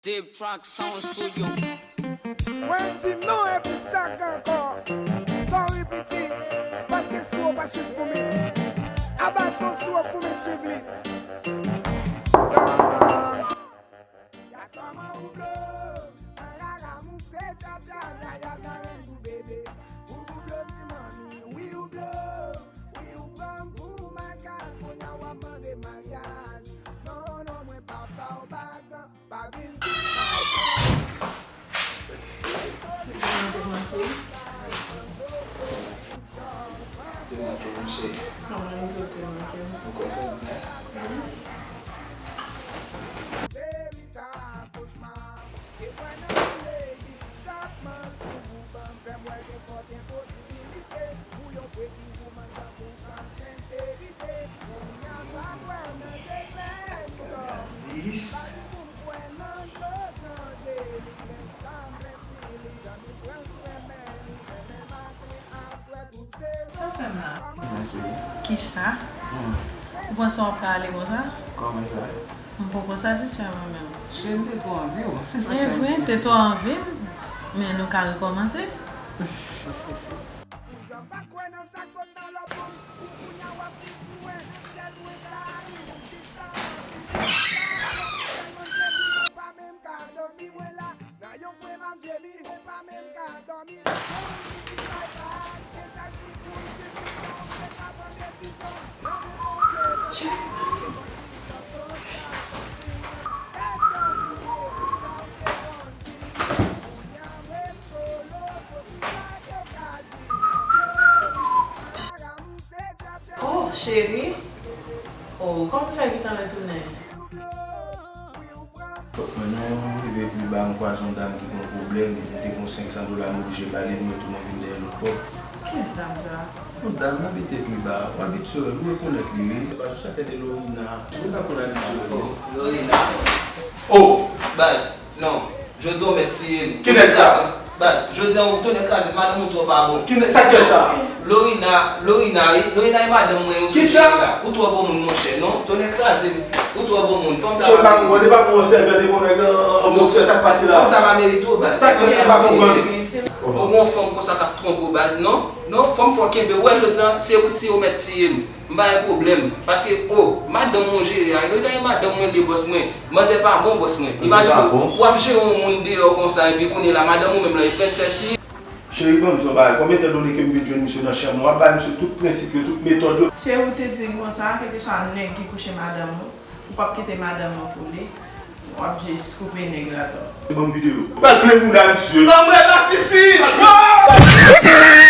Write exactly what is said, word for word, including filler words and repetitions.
Deep Track Sound Studio. Mwen di non epi sa k ankò. Sorry piti, paske si w pa swiv pou mi. Aba son si w pou mi swiv li. Kòman ou blow? An rara moute tchatcha, yaya nan renn pou bebe. Ou blow ti manmi, wi ou blow. Wi ou pran m pou makak, kounye a w ap mande maryaj. Non non mwen pa ba w bagan, pa vin di. Te manke w, monchè. Ou kwè sa w di a? Avis. Sa fè m la. Kisa? Ou panse w ap ka ale konsa? Kòman sa? M poko satisfè mwen menm. Cheri, m te twò anvi w. Se sa k fè m. Evre, te twò anvi m. Men nou ka rekòmanse. Oh cheri. Oh, kòman w fè gentan retounen? Fòk mwen non, m rive pi ba, m kwaze yon dam ki gen yon pwoblèm, m te gen yon senk san dola, m oblije ba li l, mwen tou mwen vin dèyè lòt pòt. Kiyès dam sa? Yon dam, l abite pi ba, w abitye wè l, ou rekonèt li wi. Se pa sou sa tèt de Lorina. Ou ka konn abitye wè l. Lorina. Oh! Baz, non. Jodi a w mèt tiye m. Ki nèg sa? Baz, jodi a w tonè kraze m, madanm ou twò pa bon. Ki nèg sa k fè sa? Lorina, Lorina wi, Lorina e madanm mwen yo sou cheri la. Ou twò bon moun monchè, non? Tonè kraze m, ou twò bon moun. Fanm sa pa merite. Cheri pa konprann, e pa pou yon sèvyèt e pou yon nèg an, an boksè, sa k pase la? Fanm sa pa merite w, baz. Sa k fè sa pa konprann? Ou gon fanm konsa k ap twonpe w, baz, non? Non, fanm fò kenbe w. Ou wè jodi a, se ou tiye w mèt tiye m. M pa gen pwoblèm. Paske, o, madanm mwen w jere a, Lorina e madanm mwen de bòs mwen. Manzè pa bon bòs mwen. Imajine w, w ap jere yon moun deyò konsa, epi kounye la, madanm ou menm lan, e prensès li ye. Cheri, ban m di w yon bagay. Konbyen tan done ke m vin jwenn misye nan chanm mwen? W ap bay misye tout prensip yo, tout metòd yo. Cheri, ou te di m konsa, kèlkeswa nèg ki kouche madanm ou, ou p ap kite madanm ou pou li. W ap jis koupe nèg la tou. Ban m videyo. Ou pral plen mouda misye. Anmwey masisi! Non!